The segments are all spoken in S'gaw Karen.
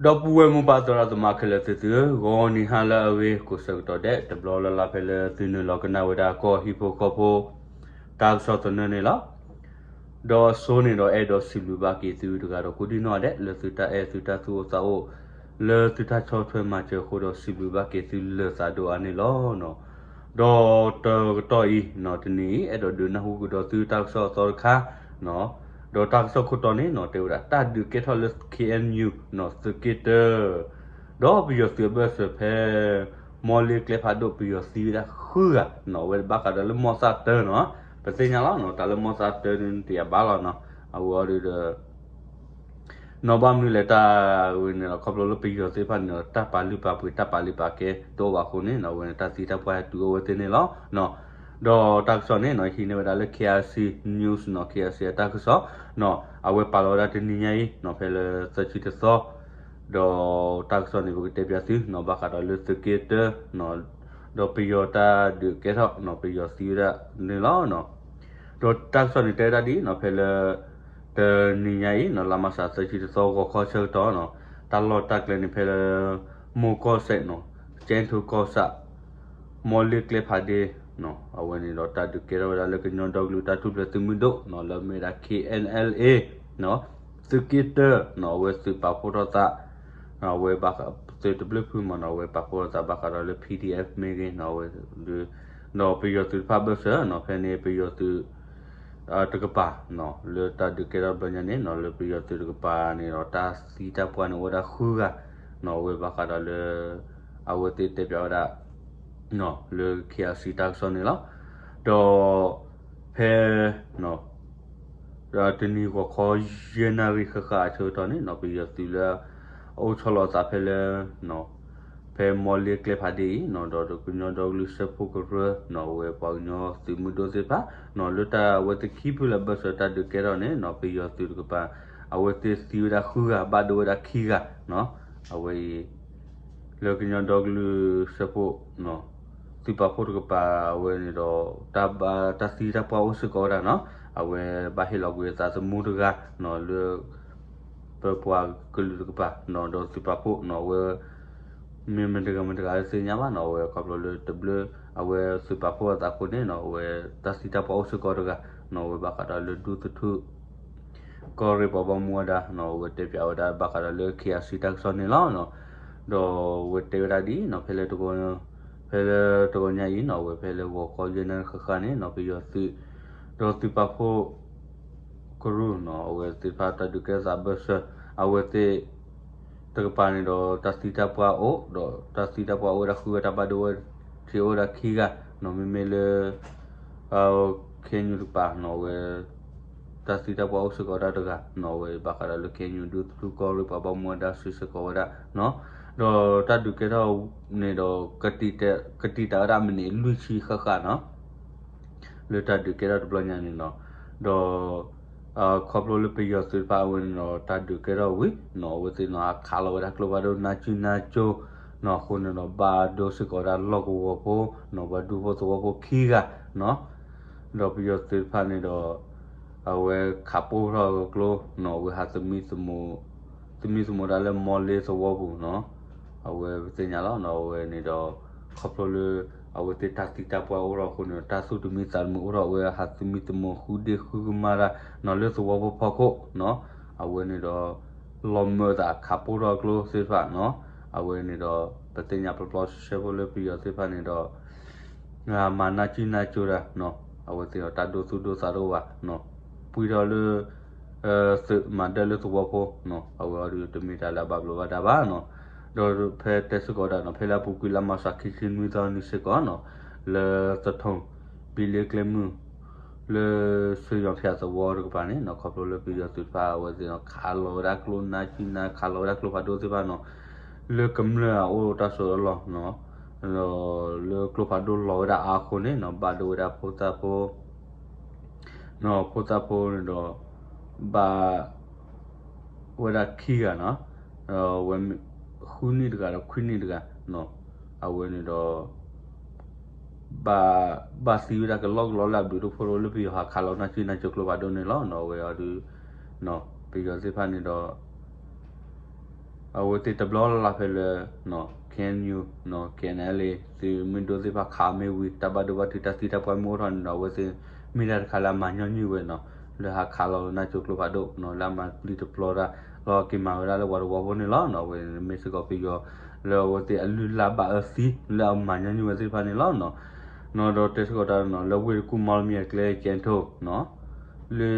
ဒီပုၢ်ဝဲၢ်မိၢ်ပၢ်သရၣ်သမါခဲလၢာ်သ့ၣ်သုဧၢ, ဂီၤနံၤဟါလၢအဂ့ၤ ကိးဆၢကတီၢ်ဒဲး တဘျီလၢ်လၢ်ဖဲလၢသုနုာ်လီၤကနၣ်ဝဲဒၣ်ကီၢ်ဟံၣ်ဖိဃီဖိ တၢ်ကစီၣ်သနၢၣ်န့ၣ်လီၤ. ဒီးအဆိန့ၣ်ဒီးအဲၣ်ဒိးစံးဘျုးဘၣ်က့ၤသုတဂၤဒီးကိးဒံၣ်နီၣ်ဒဲး လၢသုတၢ်အဲၣ်သုတၢ်သူၣ်အိၣ်သးအိၣ် လၢသုတၢ်ဆီၣ်ထွဲမၤစၢၤအဃိဒီးစံးဘျုးဘၣ်က့ၤသုလၢာ်သးဒိၣ်အါန့ၣ်လီၤ. ဒီးတကတီၢ်အံၤနီၤ တနံၤအံၤ အဲၣ်ဒိးဒုးနၢ်ဟူကဒီးသုတၢ်ကစီၣ်အသီတခါနီၤ, ဒီးတၢ်ကစီၣ်ခိၣ်တီန့ၣ်နီၤ တဲဝဲဒၣ် တၢ်ဒုးကဲထီၣ်လၢ K N U နီၤ သုးက့တၢ, ဒီးပယီၤသုးအဘၢၣ်စၢၤဖဲ မီလ့ကျဲဖးဒိၣ် ပယီၤသံဝဲဒၣ်ဃုဂၤနီၤ, အဝဲဘၣ်ဃးဒီးလၢမီၢ်သၣ်တၢနီၤ, ပသ့ၣ်ညါလီၤနီၤ တၢ်လၢမီၢ်သၣ်တၢန့ၣ်တယာ်ဘၣ်လီၤနီၤ, အဝဲအီၤဒုးဒီး နီၢ်ဘၣ်မနုၤလဲၣ် တၢ်ဝဲန့ၣ်ဒီး ခီဖျိလၢပယီၤသ့ၣ်တဖၣ်န့ၣ်ဒီး တၢ်ပာ်လုၢ်ပာ်ပှ့ၤ တၢ်ပာ်လုၢ်ပာ်ကဲတအိၣ်ဘၣ်အဃိန့ၣ်နီၤ အဝဲန့ၣ် တၢ်သံတၢ်ပှၢ်ဟဲတုၤအိၣ်ဝဲသ့ၣ်န့ၣ်လီၤ. ဒီးတၢ်ကစီၣ်န့ၣ်နီၤ ဟံးန့ၢ်ဝဲဒၣ်လၢ K R C News နီၤ, K R C အတၢ်ကစီၣ်နီၤ, အဝဲပာ်လီၤဝဲဒၣ်တနံၤညါအံၤနီၤ ဖဲလၢသၢဆံတသီ ဒီးတၢ်ကစီၣ်န့ၣ် ပကတဲပၠးသုနီၤ ဘၣ်ဃးဒီးလၢသုးက့တၢနီၤ, ဒီးပယီၤတၢ်ဒုးကဲထီၣ်နီၤ ပယီၤသံဝဲဒၣ်န့ၣ်လီၤ. ဒီးတၢ်ကစီၣ်န့ၣ်တဲဝဲဒၣ်ဒ်အံၤနီၤ ဖဲလၢ တနံၤညါအံၤနီၤ လါမၢ်ၡး သၢဆံတသီ ဂီၤခီဆၢကတီၢ်နီၤ, တၢ်လီၢ်တၢ်ကျဲန့ၣ် ဖဲလၢ မိၢ်ကီၢ်စဲးနီၤ, ကၠဲထိကီၢ်ဆၣ်, မီလ့ကျဲဖးဒ့နီၤ, အဝဲန့ၣ်ဒီးတၢ်ဒုးကဲထီၣ်ဝဲဒၣ်လၢကညီဒီကလုာ်တၢ်ထူၣ်ဖျဲးသုးမုၢ်ဒိၣ်နီၤ လၢအမ့ၢ်ဝဲဒၣ် K N L A နီၤ, သုးက့တၢနီၤ အဝဲသုးပာ်ဖှိၣ်ထီၣ်သး အဝဲဘၣ်ဃးသုးတဘျုးဖုမးနီၤ အဝဲပာ်ဖှိၣ်ထီၣ်သးဘၣ်ဃးဒီးလၢ P D F မ့ၢ်ဂ့ၤနီၤ အဝဲ ဒီးပယီၤသုးတဖၣ်ဘၢၣ်စၢၤနီၤ ဖဲန့ၣ်ပယီၤသုး တကပၤနီၤ လၢတၢ်ဒုးကဲထီၣ်တဘျီညါန့ၣ်နီၤ လၢပယီၤသုးတကပၤန့ၣ်ဒီး တၢ်သံတၢ်ပှၢ်န့ၣ်အိၣ်ဝဲဒၣ်ဃုဂၤနီၤ အဝဲဘၣ်ဃးဒီးလၢ အဝဲသ့ၣ်တဲပၠးဝဲဒၣ် လၢ K R C တၢ်ကစီၣ်န့ၣ်လီၤ. ဒီးဖဲ တနံၤဂီၤခီ ယဲၢ်နၣ်ရံၣ်ဃၣ်ဃၣ်အဆၢကတီၢ်န့ၣ်နီၤ ပယီၤသုးလၢ အအိၣ်ဆီလီၤအသးဖဲလၢ ဖဲမီလ့ကျဲဖးဒ့အံၤနီၤ ဒီးကညီဒီကလုာ်စၢဖှိၣ်ကရၢနီၤ အဝဲပှၤကညီသုးမုၢ်ဒိၣ်သ့ၣ်တဖၣ်နီၤ လၢတၢ်အဝဲသ့ၣ်ခံဖုလၢဘၢၣ်စၢၤတၢ်ဒုးကဲထီၣ်န့ၣ်နီၤ ပယီၤသုးတကပၤ အဝဲသ့ၣ်သံဝဲဒၣ်ဃုဂၤ ဘၣ်ဒိဝဲဒၣ်ခံဂၤနီၤ အဝဲအံၤ လၢကညီဒီကလုာ်စၢဖှိၣ် သုးပာ်ဖှိၣ်တကပၤအဝဲန့ၣ်ဒီး တၢ်ဘၣ်တၢ်သံတၢ်ပှၢ်အိၣ်စ့ၢ်ကီးဝဲဒၣ်နီၤ အဝဲဘၣ်ဟ့ၣ်လီၤကွံာ်အသးသမူတဂၤနီၤ လၢ ပပှၤကလုာ်တကပၤနီၤ ဒီးသုးပာ်ဖှိၣ်နီၤ အဝဲ မ့ၢ်မတၤတဂၤမတၤတဂၤသ့ၣ်ညါဘၣ်နီၤ အဝဲခီဖျိလၢတဘျုး အဝဲသုးပာ်ဖှိၣ်အသးအဃိန့ၣ်နီၤ အဝဲတၢ်သံတၢ်ပှၢ်အိၣ်စ့ၢ်ကီးတဂၤနီၤ အဝဲဘၣ်ဃးဒီးလၢဒူသထူ ကီၢ်ရ့ၣ်ပှၤဘၣ်မူဘၣ်ဒါနီၤ အဝဲတဲပၠးဝဲဒၣ်ဘၣ်ဃးဒီးလၢ K R C တၢ်ကစီၣ်န့ၣ်လီၤ. ဒီးအဝဲတဲဝဲဒၣ်ဒ်အံၤနီၤ ဖဲလၢ ဖဲလၢတဂီၤညါအံၤနီၤ အဝဲဖဲလၢဂီၤခီယဲၢ်နၣ်ရံၣ်ဃၣ်ဃၣ်န့ၣ်နီၤ ပယီၤသုး ဒီးသုးပာ်ဖှိၣ် ကရူၢ်နီၤ အဝဲသ့ၣ်တဖၣ်တၢ်ဒုးကဲထီၣ်သးဘၢၣ်စၢၤ အဝဲသ့ၣ် တကပၤန့ၣ်ဒီး တၢ်သံတၢ်ပှၢ်အိၣ် ဒီးတၢ်သံတၢ်ပှၢ်အိၣ်ဝဲဒၣ်ဃုဂၤ တၢ်ဘၣ်ဒိဝဲထံအိၣ်ဝဲဒၣ်ခံဂၤနီၤ မ့မ့ၢ်လၢ K N U တကပၤနီၤ အဝဲ တၢ်သံတၢ်ပှၢ်အိၣ်စ့ၢ်ကီးဝဲဒၣ်တဂၤနီၤ အဝဲဘၣ်ဃးဒီးလၢ K N U ဒူသထူကီၢ်ရ့ၣ်ပှၤဘၣ်မူဘၣ်ဒါစံးစ့ၢ်ကီးဝဲဒၣ်နီၤ ဒီးတၢ်ဒုးကဲထီၣ်န့ၣ်ဒီး ကတံာ်တာ်ဝဲဒၣ်မံးနံးလွံၢ်ဆံဃၣ်ဃၣ်နီၤ လၢတၢ်ဒုးကဲထီၣ်တဘျီညါန့ၣ်နီၤ ဒီး ခီဖျိလၢပယီၤသုးတဖၣ်အဝဲန့ၣ်ဒီး တၢ်ဒုးကဲထီၣ်ဝံၤနီၤ အဝဲသ့ၣ်နီၤ အခးလီၤဝဲဒၣ်ကျိဖးဒိၣ်နါစုနါစိနီၤ အဃိန့ၣ်ဒီး ဘၣ်ဒိစ့ၢ်ကီးဝဲဒၣ်လီၢ်ကဝီၤဖိနီၤ ပှၤဒူဖိသဝီဖိခံဂၤနီၤ ဒီးပယီၤသုးတဖၣ်န့ၣ်ဒီး အဝဲခးပိၢ်ထီၣ်ကျိနီၤ အဝဲဟးသမံသမိး သမံသမိးဒၣ်လၢမီလ့သဝီပူၤနီၤ အဝဲပသ့ၣ်ညါလီၤနီၤ အဝဲန့ၣ်ဒီး ခီဖျိလၢ အဝဲသ့ၣ်တၢ်သံတၢ်ပှၢ်အိၣ်ထီၣ်အဃိန့ၣ်ဒီး တၢ်သူၣ်တမံသးတမုာ်အိၣ်ထီၣ် အဝဲဟးသမံသမိးဃုဒ့ဃုကမၣ်တၢ်နီၤ လၢသဝီဖိဖီခိၣ်နီၤ အဝဲန့ၣ်ဒီး လီၤမၢအသးခးပိၢ်ထီၣ်ကျိသ့ၣ်တဖၣ်နီၤ အဝဲန့ၣ်ဒီး ပသ့ၣ်ညါပျီပျီဆှဲဆှဲဖိလၢပယီၤသ့ၣ်တဖၣ်န့ၣ်ဒီး မၤနါစုနါစိတၢ်နီၤ အဝဲသ့ၣ်ဒီးတၢ်ဒိသူၣ်ဒိသးတအိၣ်ဘၣ်နီၤ ပှံၢ်ထီၣ်လၢ သုးမၤဒၢလၢသဝီဖိနီၤ အဝဲအီၤဒုးတမ့ၢ်တၢ်လၢအဘၣ်ဘျီးဘၣ်ဒါဘၣ်နီၤ ဒီးဖဲတဲစ့ၢ်ကီးဒၣ်နီၤ ဖဲလၢအပူၤကွံာ်လါမၢ်ၡး ခံဆံနွံသီနံၤစ့ၢ်ကီးနီၤ လၢသထိၣ် ဘံလ့ကျဲမုၢ် လၢစၢယီၤဖၠးသဝီတကပၤန့ၣ်နီၤ ခီဖျိလၢပယီၤသုးတဖၣ်အဝဲသ့ၣ်နီၤ ခးလီၤဝဲဒၣ်ကျိနါစုနါ ခးလီၤဝဲဒၣ်ကျိဖးဒိၣ်သ့ၣ်တဖၣ်နီၤ လၢကမျၢၢ်အအိၣ်တၢ်စိးအလီၢ်နီၤ ဒီးလၢကျိဖးဒိၣ်လီၤဝဲဒၣ်အါအဃိန့ၣ်နီၤ ဘၣ်ဒိဝဲဒၣ်ဖိသၣ်ဖိ နီၤ ဖိသၣ်ဖိန့ၣ်ဒီး ဘၣ်ဝဲဒၣ်ခံဂၤနီၤ ဝဲဃုနံၣ်တဂၤဒီးခွံနံၣ်တဂၤနီၤ အဝဲန့ၣ်ဒီး ဘၣ် ဘၣ်သံဝဲဒၣ်ကလီကလီလၢအဘျုးဒိၣ်ဖိဒိၣ်လၢပယီၤဟးခးလီၤနါစုနါစိကျိဖးဒိၣ်န့ၣ်လီၤနီၤ အဝဲအီၤဒုး ပယီၤသ့ၣ်တဖၣ်န့ၣ်ဒီး အဝဲသ့ၣ်တဘျီလၢ်လၢ်ဖဲလၢ KNU, KNLA သုးမုၢ်ဒိၣ်သ့ၣ်တဖၣ်ခးမ့ၢ်ဝံၤ တၢ်ဘၣ်ဒိဘၣ်ထံးတၢ်သံတၢ်ပှၢ်မ့ၢ်အိၣ်ထီၣ်န့ၣ်ဒီး အဝဲသ့ၣ် မ့ၢ်တၢ်တခါလၢအမၤညီနုၢ်ဝဲနီၤ လၢဟးခးလီၤကနၣ်ကၠိကျိဖးဒိၣ်နီၤ လၢအမၤပျံၤတပျီတၢ် လီၤက့ၤမၤဝဲဒၣ်လၢပှၤတဝီဖိန့ၣ်လီၤ. အဝဲမ့ၢ်စ့ၢ်ကီးပယီၤ လၢအဝဲသ့ၣ်အလုၢ်လၢ်ဘၣ်အၢသံလၢအမၤညီနုၢ်ဝဲသ့ၣ်တဖၣ်န့ၣ်လီၤ. နီၤဒီးတဲစ့ၢ်ကီးတၢ်နီၤ လၢဝ့ၢ်တကူၣ်မီလမံၤအကျဲကဲထိနီၤ လၢ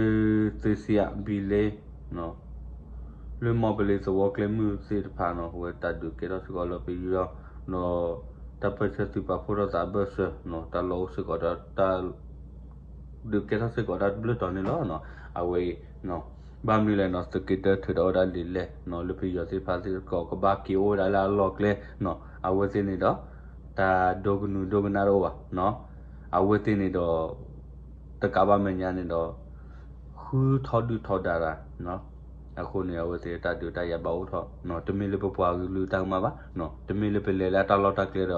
သုးစံယၣ်ဘံလ့ လၢမီၢ်ပလ့ၤသဝီကျဲမုၢ်သ့ၣ်တဖၣ်နီၤ အဝဲတၢ်ဒုးကဲထီၣ်စ့ၢ်ကီးလၢပယီၤ ဒီး တၢ်ပၢၢ်ဆၢသုးပာ်ဖှိၣ်ထီၣ်သးအဘၢၣ်စၢၤနီၤ တၢ်လီၢ်အိၣ်စ့ၢ်ကီးဒီးတၢ် ဒုးကဲထီၣ်စ့ၢ်ကီးတၢ်တဘျုးတီၤန့ၣ်လီၤ. အဝဲအံၤ ဘၣ်မနုၤလဲၣ်နီၤ သုးက့တၢထုးထီၣ်ဝဲဒၣ်လံာ်လဲၢ်နီၤ လၢပယီၤသ့ၣ်တဖၣ်စ့ၢ်ကီးကဘၣ်က့ၤအိၣ်ဝဲဒၣ်လၢအလီၢ်ကျဲနီၤ အဝဲသ့ၣ်န့ၣ်ဒီး တၢ်ဒိကနုၤဒိကနၣ်တအိၣ်ဘၣ်နီၤ အဝဲသ့ၣ်န့ၣ်ဒီး တကးဘၣ်မဲာ်ညါန့ၣ်ဒီး ဃုထီဒုၣ်ထီဒါတၢ် အဃိန့ၣ် အဝဲသ့ၣ်တၢ်ဒုးတၢ်ယၤဘၣ်အိၣ်ထီၣ်နီၤ တမ့ၢ်လၢပပှၤကလုာ်တၢ်ကမၣ်ဘၣ်နီၤ တမ့ၢ်လၢပလဲၤလၢအတၢ်လီၢ်တၢ်ကျဲဒီး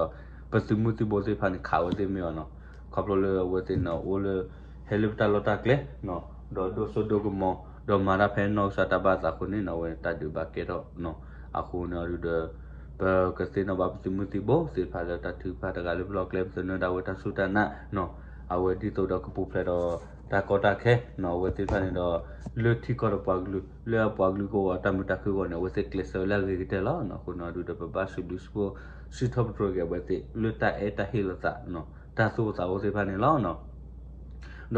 ပသုးမုၢ်သံၣ်ဘိသ့ၣ်တဖၣ်န့ၣ် ခးဝဲသ့ၣ်မ့ၢ်ဘၣ်နီၤ ခီဖျိလၢအဝဲသ့ၣ်န့ၣ်အိၣ်လၢ ဟဲလၢပတၢ်လီၢ်တၢ်ကျဲနီၤ ဒီးဒိၣ်စိဒိၣ်ကမီၤ ဒီးမၤတၢ်ဖဲနီၢ်ကစၢ်တၢ်ဘၣ်သးအဃိန့ၣ်နီၤ အဝဲတၢ်ဒုးဘၣ်ကဲထီၣ်နီၤ အဃိန့ၣ်အဒုဒီး ပကသ့ၣ်နီၣ်ဘၣ်ပသုးမုၢ်သံၣ်ဘိသ့ၣ်တဖၣ်လၢတၢ်ထုကဖၣ်တဂၤလၢပလီၢ်ကျဲ ပသနၢၣ်ဒၣ်ဝဲတၢ်စူၢ်တၢ်နာ်နီၤ အဝဲဒ်သိးဒီးကပူၤဖျဲးဒီးတၢ်ကီတၢ်ခဲနီၤ အဝဲသ့ၣ်တဖၣ်န့ၣ်ဒီး လၢထံကီၢ်ဒီးပှၤကလုာ် လၢအပှၤကလုာ်ကအိၣ်အတၢ်မုာ်တၢ်ခုၣ်အဂီၢ်န့ၣ် အဝဲသ့ၣ်ကျဲးစၢးဝဲလၢအဂ့ၤကတၢၢ်လီၤနီၤ အဃိန့ၣ်အဒုဒီးပဘၣ်စံးဘျုးစံးဖှိၣ် စံးထီၣ်ပတြၢၤက့ၤအဝဲသ့ၣ် လၢတၢ်အဲၣ်တၢ်ဟ့ၣ်လိာ်သးနီၤ တၢ်သူၣ်အိၣ်သးအိၣ်သ့ၣ်တဖၣ်န့ၣ်လီၤနီၤ ဒီ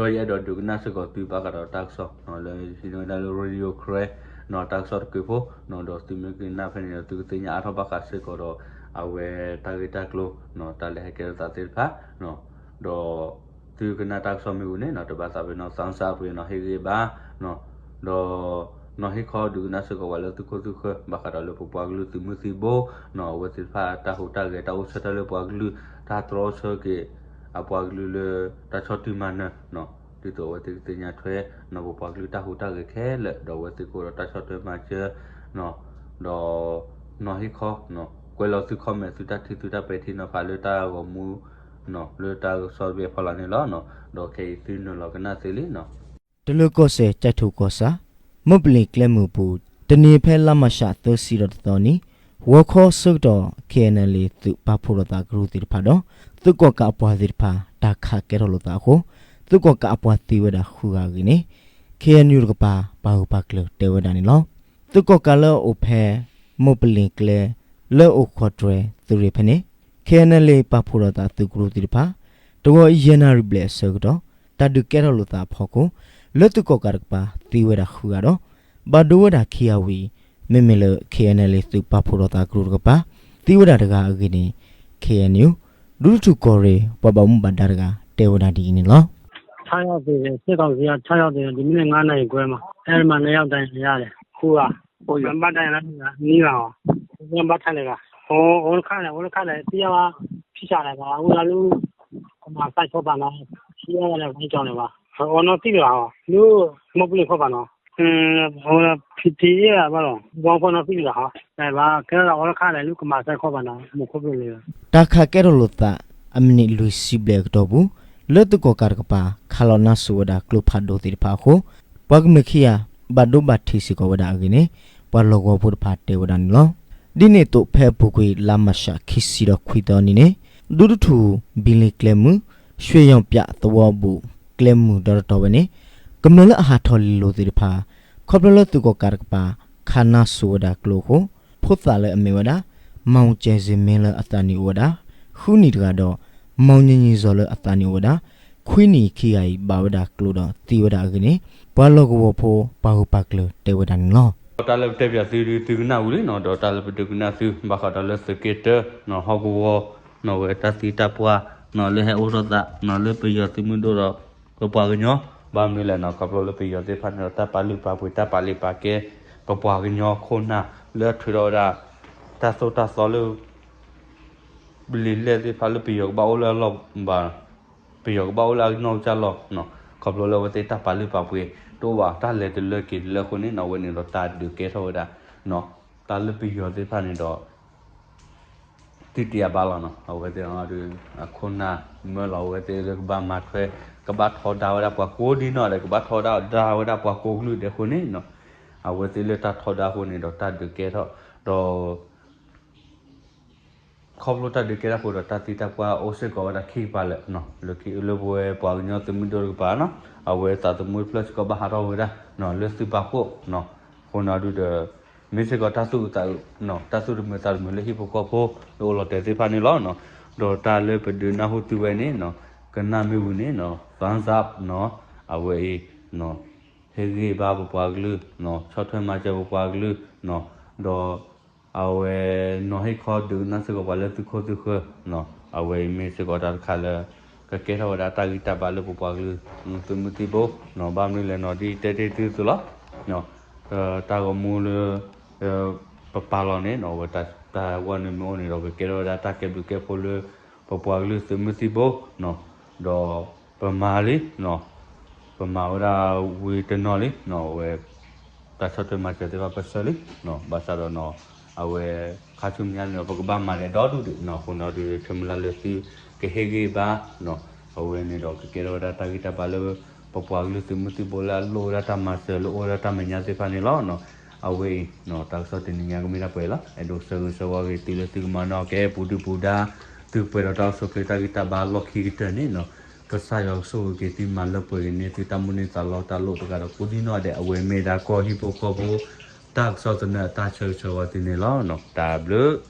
းယအဲၣ်ဒိးဒုးကနၣ်စ့ၢ်ကီးသုဘၣ်ဃးဒီးတၢ်ကစီၣ်နီၤ လၢဟံးန့ၢ်ဝဲဒၣ်လၢ Radio Karen နီၤ တၢ်ကစီၣ်တကုးဖိနီၤ ဒီးသုမ့ၢ်ကနၣ်ဖဲန့ၣ်ဒီး သုကသ့ၣ်ညါအါထီၣ်ဘၣ်ဃးစ့ၢ်ကီးဒီး အဝဲတၢ်ဂ့ၢ်တၢ်ကျိၤနီၤ တၢ်လဲၤဟဲကဲထီၣ်သးသ့ၣ်တဖၣ်နီၤ ဒီး သုကနၣ်တၢ်ကစီၣ်မ့ၢ်ဝံၤန့ၣ်နီၤ တဘၣ်သးပ့ၤနီၣ် thumbs up နီၤ ဟ့ၣ်ဂံၢ်ဘါနီၤ ဒီး နီၤဟ့ၣ်ခီဒုးကနၣ်စ့ၢ်ကီးပှၤလၢသုခိၣ်သုဃၢၤ ဘၣ်ဃးဒီးလၢပပှၤကလုာ်သုးမုၢ်သံၣ်ဘိနီၤ အဝဲသ့ၣ်တဖၣ်တၢ်ဟူးတၢ်ဂဲၤ တၢ်အိၣ်ဆၢထၢၣ်လၢပှၤကလုာ် တၢ်တြီဆၢက့ၤ အပှၤကလုာ်လၢတၢ်ဆီၣ်တံၢ်မၤနၢၤနီၤ ဒ်သိးအဝဲသ့ၣ်ကသ့ၣ်ညါထွဲနီၤ ပပှၤကလုာ်တၢ်ဟူးတၢ်ဂဲၤခဲလၢာ် ဒီးအဝဲသ့ၣ်ကအိၣ်ဒီးတၢ်ဆီၣ်ထွဲမၤစၢၤနီၤ ဒီး နီၤဟ့ၣ်ခီနီၤ ကွဲးလီၤသု comment သုတၢ်ထံၣ်သုတၢ်ပဲာ်ထံနီၤဖးလၢတၢ်ဂီၤမူ လၢတၢ်ကစီၣ်တဘ့ၣ်အဖီလာ်န့ၣ်လီၤ. ဒီးခဲအံၤသုနုာ်လီၤကနၣ်သ့လံနီၤ. တလၢၤကီၢ်စဲၣ် ကၠဲးထိၣ်ကီၢ်ဆၣ် မိၢ်ပလ့ၤကျဲမုၢ်အပူၤ တနံၤဖဲလါမၢ်ၡးသၢဆံဒီးတသီနံၤ ဂီၤခီဆၢကတီၢ် ခ့ၣ်အဲၣ်အၣ်အၣ်လ့ၣ် သုးပာ်ဖှိၣ်ထီၣ်သးကရူၢ်သ့ၣ်တဖၣ်ဒီး သုးကီၣ်ကးအပှၤသ့ၣ်တဖၣ် တၢ်ခးကဲထီၣ်လိာ်သးအဃိ သုးကီၣ်ကးအပှၤသံဝဲဒၣ်ဃုဂၤအဂ့ၢ်န့ၣ် ခ့ၣ်အဲၣ်ယူၣ်တကပၤ ပှၤဂုၤပှၤကျၢၤတဲဝဲဒၣ်န့ၣ်လီၤ. သုးကီၣ်ကးလၢအအိၣ်ဖဲ မိၢ်ပလ့ၤကျဲ လၢအိၣ်ခိးတြဲၤသုးရ့ၣ်ဖဲန့ၣ် ခ့ၣ်အဲၣ်အၣ်အၣ်လ့ၣ် ပာ်ဖှိၣ်ထီၣ်သးသုးကရူၢ်သ့ၣ်တဖၣ် တဂီၤယဲၢ်နၣ်ရံၣ်ဘျဲၣ်အဆၢကတီၢ် တၢ်ဒုးကဲထီၣ်လိာ်သးအဖီခိၣ် လၢသုးကီၣ်ကးတကပၤသံဝဲဒၣ်ဃုဂၤဒီး ဘၣ်ဒိဝဲဒၣ်ခံဂၤဝံၤ မ့မ့ၢ်လၢ ခ့ၣ်အဲၣ်အၣ်အၣ်လ့ၣ် သုးပာ်ဖှိၣ်ထီၣ်သးကရူၢ်တကပၤ သံဝဲဒၣ်တဂၤအဂ့ၢ်န့ၣ် ခ့ၣ်အဲၣ်ယူၣ် ဒူသထူၣ်ကီၢ်ရ့ၣ် ပှၤဘၣ်မူဘၣ်ဒါတဂၤ တဲဝဲဒၣ်ဒ်အံၤန့ၣ်လီၤ. ခြောက်ယောက်သေတယ် စစ်ကောင်စီက ခြောက်ယောက်သေတယ် ဒီမနက်ငါးနာရီခွဲမှာ အဲဒီမှာနှစ်ယောက်ဒဏ်ရာရတယ် ခုက ဘယ်မှာဒဏ်ရာလဲ နီးပါဟော ဘယ်မှာထားလဲက ဟော ဟောတခါလဲ ဟောတခါလဲ တယောက်က ဖြစ်ချင်တယ်ပါ အခုကလူး ကမၤစၢ်ခီပၤနီၤ ထံအီၤလဲၤဝဲကီၤလဲၤဘၣ် အီၤနီၢ်သံၣ်တဂၤဟီ လူး မီၢ်ပူၤလ့ၤခီပၤနီၤ ဟိ ဖံတ့ၢ်ဘၣ်လီၤ ဝီဖီနီၢ်သံၣ်တဂၤဟီ ဘၣ်ကဲထီၣ်သးအီၤတခါလဲ လူးကမၤစၢ်ခီပၤနီၤ မူခိၣ်ပူၤလ့ၤ တၢ်ခးကဲထီၣ်လိာ်သး အမံးနံးလွံၢ်ဆံဘျဲၣ်အကတီၢ်ပူၤ လၢသုးကီၣ်ကးတကပၤ ခးလီၤနါစိၤဝဲဒၣ်ကျိဖးဒိၣ်သ့ၣ်တဖၣ်အဃိ ပှၤကမျၢၢ်ခံဂၤ ဘၣ်ဒိဘၣ်ထံးစ့ၢ်ကီးဝဲဒၣ်အဂ့ၢ်န့ၣ် ပှၤလီၢ်ကဝီၤဖိတဖၣ်တဲဝဲဒၣ်န့ၣ်လီၤ. ဒ်န့ၣ်အသိး ဖဲအပူၤကွံာ် လါမၢ်ၡးခံဆံဒီးခွံသီနံၤန့ၣ် ဒူသထူၣ်ဘံလ့ကျဲမုၢ် ရွှေရောင်ပြသဝီအဘူး ကျဲမုၢ်ဒီတတီၤဝဲန့ၣ် ကမျၢၢ်လၢအဟးထီၣ်လံာ်လိၤသ့ၣ်တဖၣ် ခီဖျိလၢသုးကီၣ်ကးတကပၤ ခးနါစိၤဝဲဒၣ်ကျိအဃိ ဖိသၣ်လၢအမ့ၢ်ဝဲဒၣ် မောင်ကျယ်ဇင်မင်း လၢအသးနံၣ်အိၣ်ဝဲဒၣ် ဃုနံၣ်တဂၤဒီး မောင်ညီညီဇော် လၢအသးနံၣ်အိၣ်ဝဲဒၣ် ခွံနံၣ်ခံဂၤအံၤ ဘၣ်ဝဲဒၣ်ကျိဒီးသံဝဲဒၣ်အဂ့ၢ်န့ၣ် ပှၤလီၢ်ကဝီၤဖိ ပှၤဂုၤပှၤကျၢၤတဲဝဲဒၣ်န့ၣ်လီၤ. တၢ်လၢပတဲပၠးသုဒုး သုကနၣ်ဝံၤလံနီၤ ဒီးတၢ်လၢပဒုးကနၣ်သု ဘၣ်ဃးဒီးလၢသုးက့တၢ နီၤဟီၣ်ကဝီၤ နီၤဝဲတၢ်သံတၢ်ပှၢ် နီၤလၢဟဲအိၣ်ထီၣ်သး နီၤလၢပယီၤသုးမုၢ်ဒိၣ်ဒီး ပပှၤကညီ ဘၣ်မနုၤလဲၣ်နီၤ ခီဖျိလၢပယီၤသ့ၣ်တဖၣ်န့ၣ်ဒီး တၢ်ပာ်လုၢ်ပာ်ပှ့ၤ တၢ်ပာ်လုၢ်ပာ်ကဲ ပပှၤကညီခိၣ်နၢ် လၢအထုးထီၣ်ဝဲဒၣ် တၢ်သိၣ်တၢ်သီလၢ လံာ်လဲၢ်သ့ၣ်တဖၣ်လၢပယီၤကဘၣ်အိၣ်လၢအလီၢ်ဘၣ် ပယီၤကဘၣ်အိၣ်လၢအနီၢ်ကစၢ်လီၢ်နီၤ ခီဖျိလၢအဝဲသ့ၣ်တၢ်ပာ်လုၢ်ပာ်ပှ့ၤတအိၣ်ဘၣ် တၢ်လဲၤတလၢက့ၤတလၢအဃိန့ၣ်နီၤ အဝဲန့ၣ်ဒီးတၢ်ဒုးကဲထီၣ်ဝဲဒၣ်နီၤ တၢ်လၢပယီၤသ့ၣ်တဖၣ်န့ၣ်ဒီး သံတ့ၢ်အဘါလီၤနီၤ အဝဲသ့ၣ် အခိၣ်နၢ်မၢလီၤ အဝဲသ့ၣ်လၢကဘၣ်မၤထွဲ ကဘၣ်ထီဒါဝဲဒၣ်ပှၤကိးဒ်နီၢ်ဒီး ကဘၣ်ထီဒါဝဲဒၣ်ပှၤကိးကလုာ်ဒဲးအဃိန့ၣ်နီၤ အဝဲသ့ၣ်လၢတၢ်ထီဒါအဃိန့ၣ်ဒီး တၢ်ဒုးကဲထီၣ် ဒီး ခီဖျိတၢ်ဒုးကဲထီၣ်အဃိဒီး တၢ်သံတၢ်ပှၢ်အိၣ်စ့ၢ်ကီးဝဲဒၣ်ခံကပၤလၢာ်, လၢခံ လၢပဝဲပှၤကညီသုးမုၢ်ဒိၣ်တကပၤနီၤ, အဝဲသးသမူတဖျၢၣ်စ့ၢ်ကီးဘၣ်ဟးထီၣ်ဝဲဒၣ် လၢသုးပာ်ဖှိၣ်, အဃိန့ၣ်ဒုးဒီး မ့ၢ်စ့ၢ်ကီးတၢ်သူၣ်အုးသးအုး, တၢ်သူၣ်တမုာ်သးတမုာ်လၢဟံၣ်ဖိဃီဖိ လၢအိၣ်လီၤတဲာ်သ့ၣ်တဖၣ်န့ၣ်လီၤ. ဒီးတၢ်လၢပဒုးနၢ်ဟူသုဝဲန့ၣ် ကနၣ်မ့ၢ်ဝံၤန့ၣ် thumbs up နီၤ, အဝဲအံၤ ဟ့ၣ်ဂံၢ်ဘါပပှၤကလုာ်, ဆီၣ်ထွဲမၤစၢၤပပှၤကလုာ်, ဒီး အဝဲ နီၤဟ့ၣ်ခီဒုးကနၣ်စ့ၢ်ကီးပှၤလၢသုးခိၣ်သုးဃၢၤ, အဝဲအံၤမ့ၢ်စ့ၢ်ကီးတၢ်တခါလၢ ကကဲထီၣ်ဝဲဒၣ်တၢ်ဂံၢ်တၢ်ဘါလၢပပှၤကလုာ် သုးမုၢ်သံၣ်ဘိ, ဘၣ်မနုၤလဲၣ်နီၤ ဒ်တဲတ့ၢ်သုသုလီၤ. တၢ်ဂီၤမူလၢ ပပာ်လီၤန့ၣ် အဝဲတၢ်ဝဲန့ၣ်မ့ၢ်အိၣ်န့ၣ်ဒီး ကကဲထီၣ်ဝဲဒၣ်တၢ်ကဲဘျုးကဲဖှိၣ်လၢ ပပှၤကလုာ်သုးမုၢ်သံၣ်ဘိ, ဒီးပမၤလံ ပမၤဝဲဒၣ်ဝံၤတနီၤလံ, အဝဲ တၢ်ဆီၣ်ထွဲမၤစၢၤသ့ၣ်တဖၣ်ပဆၢလံ, ဘၣ်ဆၣ်ဒီးနီၤ အဝဲ ခါဆူညါန့ၣ်ဒီး ပကဘၣ်မၤဒံးဒီဒူၣ်ဒံး, အဃိန့ၣ်ဒီး ဆၢမုၢ်လၢ်လၢသုကဟ့ၣ်ဂံၢ်ဘါ, အဝဲန့ၣ်ဒီး ကကဲထီၣ်ဝဲဒၣ်တၢ်ဂံၢ်တၢ်ဘါလၢ ပပှၤကလုာ်သုးမုၢ်သံၣ်ဘိလၢအလိၣ်ဝဲဒၣ်တၢ်မၤစၢၤ လၢအိၣ်ဝဲဒၣ်တၢ်မဲာ်ညါသ့ၣ်တဖၣ်န့ၣ်လီၤ. အဝဲအံၤ တၢ်ကစီၣ်တနံၤညါကမ့ၢ်ဒၣ်ပှဲၤလီၤ. အဲၣ်ဒိးဆၢဂ့ၤဆၢဝါက့ၤသုလၢသုကမၤနၢၤက့ၤ ပူၤဒုၣ်ပူၤဒါ သုကပှဲၤဒီးတၢ်အိၣ်ဆူၣ်အိၣ်ချ့တၢ်ဂံၢ်တၢ်ဘါလီၢ်ခံကတၢၢ်န့ၣ်, ကစၢ်ယွၤကဆိၣ်ဂ့ၤက့ၤသု မၤလၢပှဲၤက့ၤန့ၢ်သုတၢ်မိၣ်န့ၢ်သးလီတၢ်လိၣ်တဂၤဒီးကိးဒံနီၢ်ဒဲး အဝဲမ့ၢ်ဒၣ်ကီၢ်ဟံၣ်ဖိဃီဖိ တၢ်ကစီၣ်သနၢၣ်အတၢ်ဆၢဂ့ၤဆၢဝါသုန့ၣ်လီၤ. တၢ်ဘျုး